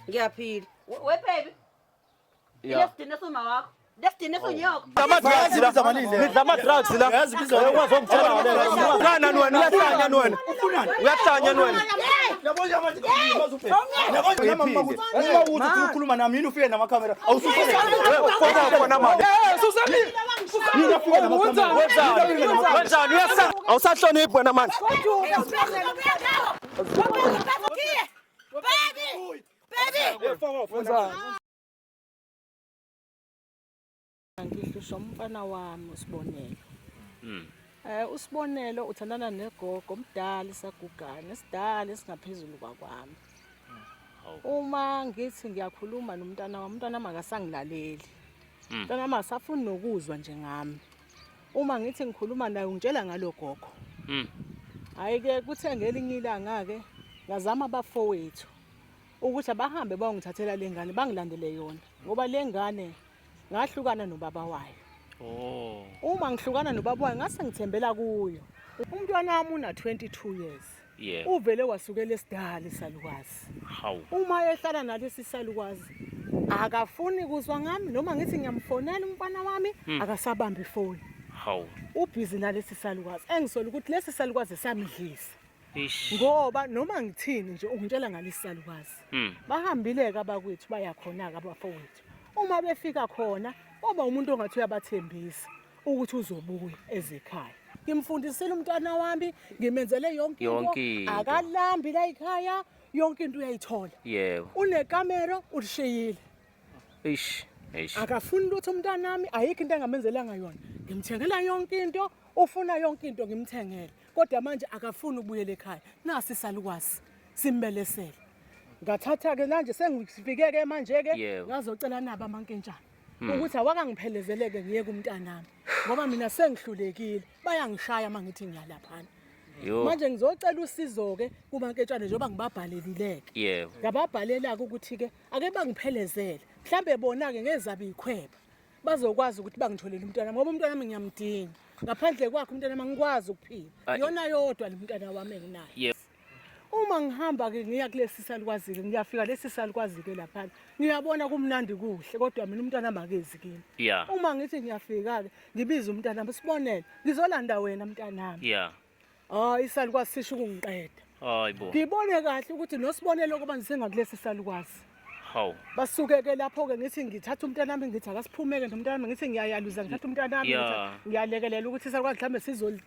Ngiyaphila. We baby. Lesidina suma wakho. Lesidina sunyoko. Ama-drugs la. Nidla ama-drugs la. Uyakwazi ukungitshela ngale. Ngana wena uyahlanya wena. Uyahlanya wena. Uma ukuthi ukhuluma nami yini ufike namakhamera awususele. Khona khona manje. Yini ufike namakhamera. Wenzani? Wenzani? Uyasa awusahloniphi wena manje. Ngihlushwa umfana wami uSibonelo. USibonelo uthandana negogo omdala isagugane esidala esingaphezulu kwakwami. Uma ngithi ngiyakhuluma nomntana wami, umntwana wami akasangilaleli. Umntwana wami akasafuni nokuzwa nje ngami. Uma ngithi ngikhuluma naye ungitshela ngalo gogo. Hhayi-ke kuthe ngelinye ilanga-ke ngazama abafowethu ukuthi abahambe bayongithathela le ngane bangilandele yona ngoba le ngane ngahlukana nobaba wayo. Oh. Uma ngihlukana nobaba wayo ngase ngithembela kuyo. Umntwana wami una 22 years. Yebo. Uvele wasukela esidala isalukazi. Hawu. Uma ehlala nalesi salukazi akafuni kuzwa ngami noma ngithi ngiyamfonela umfana wami akasabambi ifoni. Hawu. Ubhizi nalesi salukazi. Engisola ukuthi lesi salukazi samdlisa. Ish. Ngoba noma ngithini nje ungitshela ngalesi salukazi. Bahambile-ke abakwethu baya khona-ke abafowethu. Uma befika khona waba umuntu ongathi uyabathembisa ukuthi uzobuya ezekhaya. Ngimfundisile umntwana wami, ngimenzele yonke Yonke into. into. Akalambi la ekhaya, yonke into uyayithola. Yebo. Unekamero ulishiyile. Ish. Eish. Akafuni lutho umntanami, ayikho into engamenzelanga yona. Ngimthengela yonke into, ufuna yonke into ngimthengele. Kodwa manje akafuni ukubuyela ekhaya. Nasi isalukazi simbelesele. Ngathatha ke manje sengifike ke manje ke Yebo. ngazocela nabo amankentshana ukuthi awakangiphelezeleke ngiye kumntanami ngoba mina sengihlulekile bayangishaya uma ngithi ngiyalaphana. Yo. Manje ngizocela usizo ke kumankentshane njengoba ngibabhalelile-ke. Yebo. Ngababhalela-ke ukuthi-ke ake bangiphelezele mhlambe bona-ke ngezabe ikhweba bazokwazi ukuthi bangitholele umntwana ngoba umntwana wami ngiyamdinga. Ngaphandle kwakhe umntwana wami angikwazi ukuphila. Ai. Iyona yodwa le mntwana wami enginayo. Yebo. Uma ngihamba-ke ngiya kulesi salukazi-ke ngiyafika lesi salukazi-ke laphana ngiyabona kumnandi kuhle kodwa mina umntwana makezi kimi. Yeah. Uma ngithi ngiyafika-ke ngibize umntanami sibonele ngizolanda wena mntanami. Yeah. Hayi isalukazi sisho ukungiqeda. Hayibo. Ngibone kahle ukuthi nosibonelo kuba ngisengakulesi salukazi. Hawu. Basuke-ke lapho-ke ngithi ngithatha umntanami ngithi akasiphumeke nomntanami ngithi ngiyayaluza ngithatha umntanami Yeah. ngithi ngiyalekelela ukuthi isalukazi mhlawumbe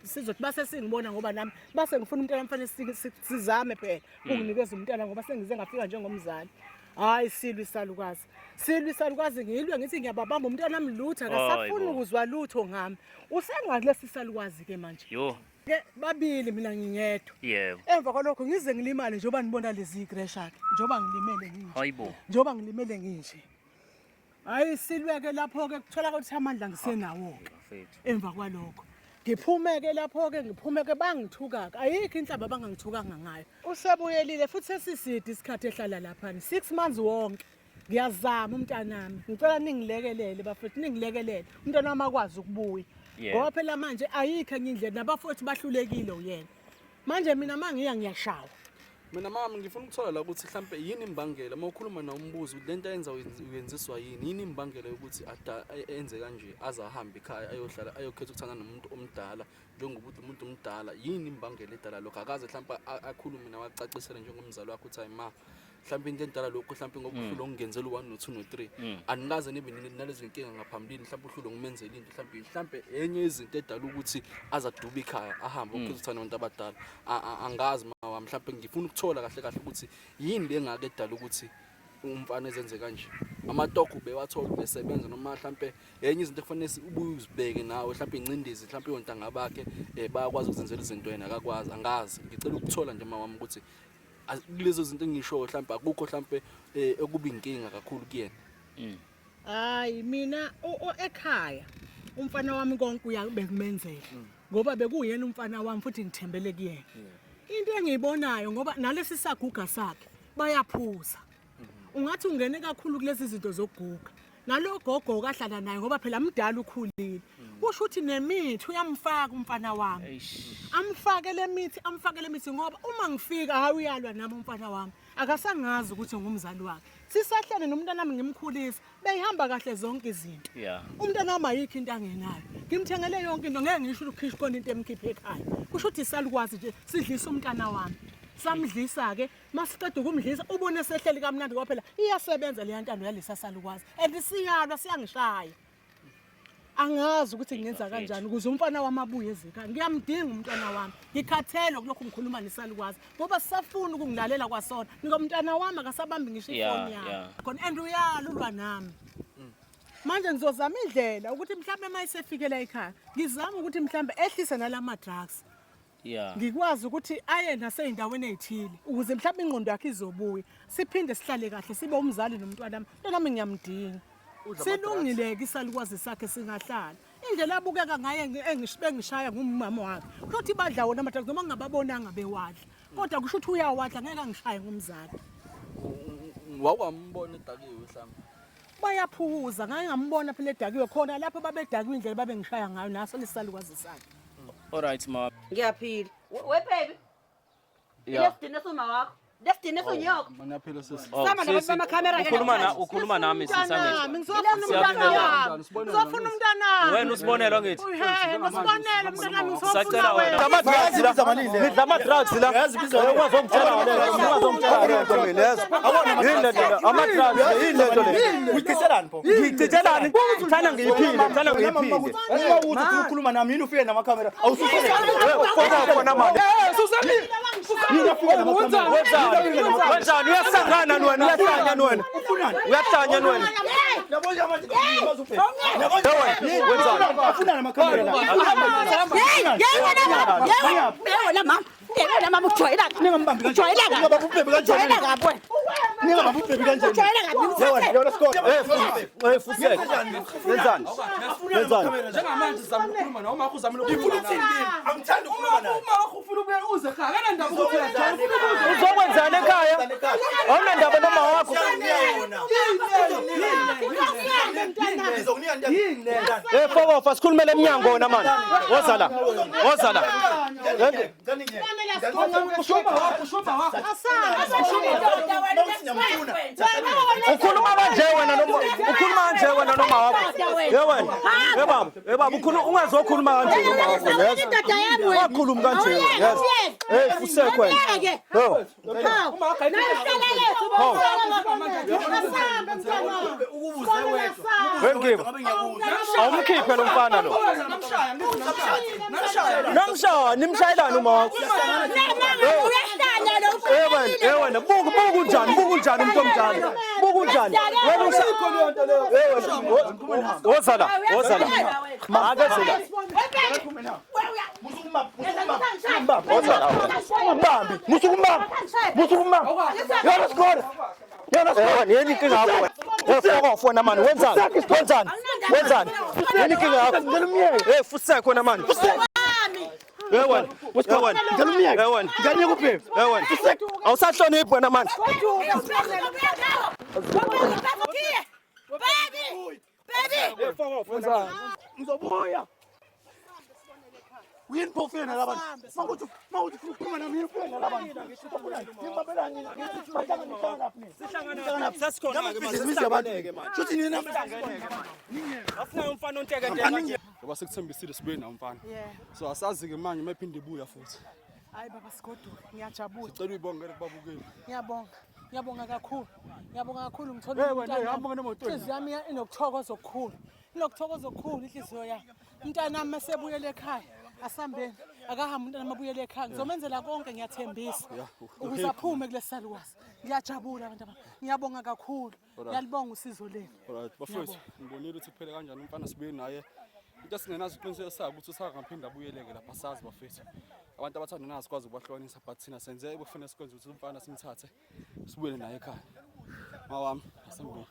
sizothi base singibona ngoba nami base ngifuna umntanami fanele sizame phela ukunginikeza umntana ngoba sengize ngafika njengomzali. Hayi silwe isalukazi. Silwe isalukazi ngilwe ngithi ngiyababamba umntanami lutho akasafuni Hayibo. ukuzwa lutho ngami. Usengakulesi salukazi ke manje. Yo. Ke babili mina ngingedwa. Yebo. Emva kwalokho ngize ngilimale njengoba nibona lezi crash akhe njengoba ngilimele nginje. Hayibo. Njengoba ngilimele nginje. Hayi silweke lapho ke kuthola ukuthi amandla ngisenawo ke. Bafethu. Emva kwalokho ngiphume ke lapho ke ngiphume ke bangithuka ke ayikho inhlamba abangangithukanga ngayo. Usebuyelile futhi sesiside isikhathi ehlala lapha 6 months wonke. Ngiyazama umntanami ngicela ningilekelele bafethu ningilekelele umntwana wami akwazi ukubuya. Yebo. Ngoba phela manje ayikho enye indlela nabafowethu bahlulekile uyena. Manje mina mangiya ngiyashawa. Mina mama ngifuna ukuthola la ukuthi mhlambe yini imbangela uma ukhuluma nawe umbuzo ukuthi lento ayenza uyenziswa yini yini imbangela yokuthi enze kanje aze ahambe ekhaya ayohlala ayokhetha ukuthanda nomuntu omdala njengoba uthi umuntu omdala yini imbangela edala lokho akaze mhlambe akhulume nawe acacisele njengomzali wakhe ukuthi hayi ma mhlambe into endala lokho mhlambe ngoba uhlulwe ukungenzela u-1 no-2 no-3 anikaze nibe nalezo nkinga ngaphambilini mhlambe uhlulwe ngumenzela into mhlambe mhlambe enye izinto edala ukuthi aze adube ikhaya ahambe ukhetha ukuthanda abantu abadala angazi ma wami mhlambe ngifuna ukuthola kahle kahle ukuthi yini le ngake edala ukuthi umfana ezenze kanje amatokho ubewathola ubesebenza noma mhlambe enye izinto ekufanele ubuye uzibheke nawe mhlambe ingcindezi mhlambe yontanga bakhe bayakwazi ukuzenzela izinto yena akakwazi angazi ngicela ukuthola nje ma wami ukuthi kulezo zinto engishoyo mhlambe akukho mhlambe okuba inkinga kakhulu kuyena. Hayi mina ekhaya umfana wami konke uyabekumenzela ngoba bekuyena umfana wami futhi ngithembele kuyena. Into engiyibonayo ngoba nalesi saguga sakhe bayaphuza. Ungathi ungene kakhulu kulezi zinto zokuguga. Nalo gogo kahlala naye ngoba phela mdala ukhulile. Kusho ukuthi nemithi uyamfaka umfana wami. Amfake le mithi, amfake le mithi ngoba uma ngifika hayi uyalwa nami umfana wami. Akasangazi ukuthi ngumzali wakhe. Sisahlele nomntwana wami ngimkhulisa, beyihamba kahle zonke izinto. Yeah. Umntwana wami ayikho into angenayo. Ngimthengele yonke into, ngeke ngisho ukukhishwa khona into emkhiphe ekhaya. Kusho ukuthi isalukwazi nje sidlisa umntana wami. Samdlisa-ke, masiqeda ukumdlisa ubone sehleli kamnandi ngoba phela iyasebenza leya ntando yalesa salukwazi. And siyalwa siyangishaya. Angazi ukuthi ngingenza kanjani ukuze umfana wami abuye ezekhaya. Ngiyamdinga umntwana wami. Ngikhathele kulokhu ngikhuluma nesalukwazi ngoba sisafuna ukungilalela kwasona. Ngoba umntwana wami akasabambi ngisho ifoni yami. Khona and uyalulwa nami. Manje ngizozama indlela ukuthi mhlambe uma esefikela ekhaya ngizame ukuthi mhlambe ehlise nalama drugs. Yeah. Ngikwazi ukuthi aye nasey'ndaweni ey'thile ukuze mhlawumbe ingqondo yakhe izobuya siphinde sihlale kahle sibe umzali nomntwana wami. Umntwana wami ngiyamdinga. Silungile-ke isalukwazi sakhe singahlala. Indlela abukeka ngayo bengishaya ngumama wakhe. Kusho ukuthi badla wona ama-drugs noma ngingababonanga bewadla. Kodwa kusho ukuthi uyawadla ngeke angishaye ngumzali. Wawambona edakiwe mhlawumbe. Bayaphuza ngake ngambona phela edakiwe khona lapho babedakiwe indlela babengishaya ngayo naso lesalukwazi sakhe. Alright ma. Ngiyaphila. We baby. Yeah. Lesidina suma wakho. Lesidina sunyoko. Manyaphila sisi. Oh, Sama nabantu sisi, bamakhamera ke ukhuluma na namhlanje. ukhuluma nami sisi angithi. Mntanami, ngizofuna umntwana wami. Ngizofuna umntanami. Wena usibonelo angithi. Uhe, nosibonelo mntanami ngizofuna Sacela wena. wena. Ama-drugs la. Nidla ama-drugs la. Ukwazi ukungitshela ngale nto, ukwazi ukungitshela ngale nto mina, yazi. Yini le nto le? Ama-drugs le, yini le nto le? Uyichiselani pho? Ngiyichithelani? Ngithanda ngiyiphile, ngithanda ngiyiphile. Uma uthi ufuna ukukhuluma nami yini ufike namakhamera? Awususele. Faka khona manje. Yini ufike namakhamera? Wenzani? Wenzani? Uyasangana wena, uyahlanya wena. Ufunani? Uyahlanya wena. Yabo nje manje uyazi ubheke. Yabo nje. Hey, wena, wenzani? Ufunani amakhamera la? Yewena mama ujwayela kabi. Ningambambi kanjani? Ujwayela kabi. Ningabamba ubhebe kanjani? Ujwayela kabi wena. Ningabamba ubhebe kanjani? Ujwayela kabi. Yewena, yewena Scott. Eh, fusek. Wenzani? Wenzani? Njengamanje sizama ukukhuluma nawe, umakho uzamile ukukhuluma Ngifuna nawe. ukuthini kimi? Angithandi ukukhuluma naye. Uma wakho ufuna ukuya uze ekhaya, akanandaba ukuthi uyajwayela, ufuna ukuza. Uzokwenzani ekhaya? Awunandaba noma wakho. Ngizokunika ntana. Eh, fokofa sikhulumele emnyango wona manje. Woza la. Woza la. Ukhuluma kanje wena noma ukhuluma kanje wena noma wakho. Ye wena. Ye baba, ye baba ukhuluma ungazokhuluma kanje noma wakho. Yes. Indoda yami wena. Wakhuluma kanje wena. Yes. Eh, fusek wena. Yo. Asambe mntanami. Wengibo. Awumkhiphe lo mfana lo. Namshaya, ngithi namshaya. Namshaya. Namshaya, nimshayelani uma wakho. Uyahlanya lo. Eh wena, eh wena, buka buka unjani, buka unjani umuntu omdala. Buka unjani. Wena usa Eh wena, woza la, woza la. Makeze la. Woza la. Mbambi, musukumbamba. Musukumbamba. Yona Scott. Yona Eh wena, yini inkinga yakho wena? Eh foka ufona mani, wenzani? Wenzani? Wenzani? Yini inkinga yakho? Ngicela umyeke. Eh fusek wena mani. Eh wena, eh wena. Ngicela umyeke. Eh wena. Ngicela umyeke ubhebe. Eh wena. Awusahloniphi wena mani. Ngizobuya. Yini pho ufike nalabantu? Mawuthi mawuthi ufuna ukukhuluma nami yini ufike nalabantu? Ufunani? Ningibambelani nina? Ngithi bahlangana nihlangana phi nina? Sihlangana sesikhona ke manje. Ibhizinisi yabantu. Shuthi nina Asinayo umfana onteke nje. Ngoba sekuthembisile sibuye nawo mfana. Yeah. So asazi-ke manje uma ephinde ibuya futhi. Hayi baba sigoduke, ngiyajabula. Sicela uyibongele kubabukeli. Ngiyabonga. Ngiyabonga kakhulu. Ngiyabonga kakhulu ngithola Hey, wena, umntana. hey, hamba ngene emotweni. Inhliziyo yami inokuthokoza okukhulu. Inokuthokoza okukhulu inhliziyo yami. Umntanami masebuyele ekhaya. Asambeni. Akahambe umntanami abuyele ekhaya. Ngizomenzela konke ngiyathembisa. Ukuze aphume kulesi salukazi. Ngiyajabula abantu abami. Ngiyabonga kakhulu. Ngiyalibonga usizo lenu. Alright, bafowethu, ngibonile ukuthi kuphele kanjani umfana sibuye naye. Into esingenazo iqiniseko sayo ukuthi usangaphinde abuyeleke lapha sazi bafethu. Abantu abathandanayo sikwazi ukubahlukanisa but thina senze ekufanele sikwenze ukuthi umfana simthathe sibuyele naye ekhaya. Mawami, asambeni.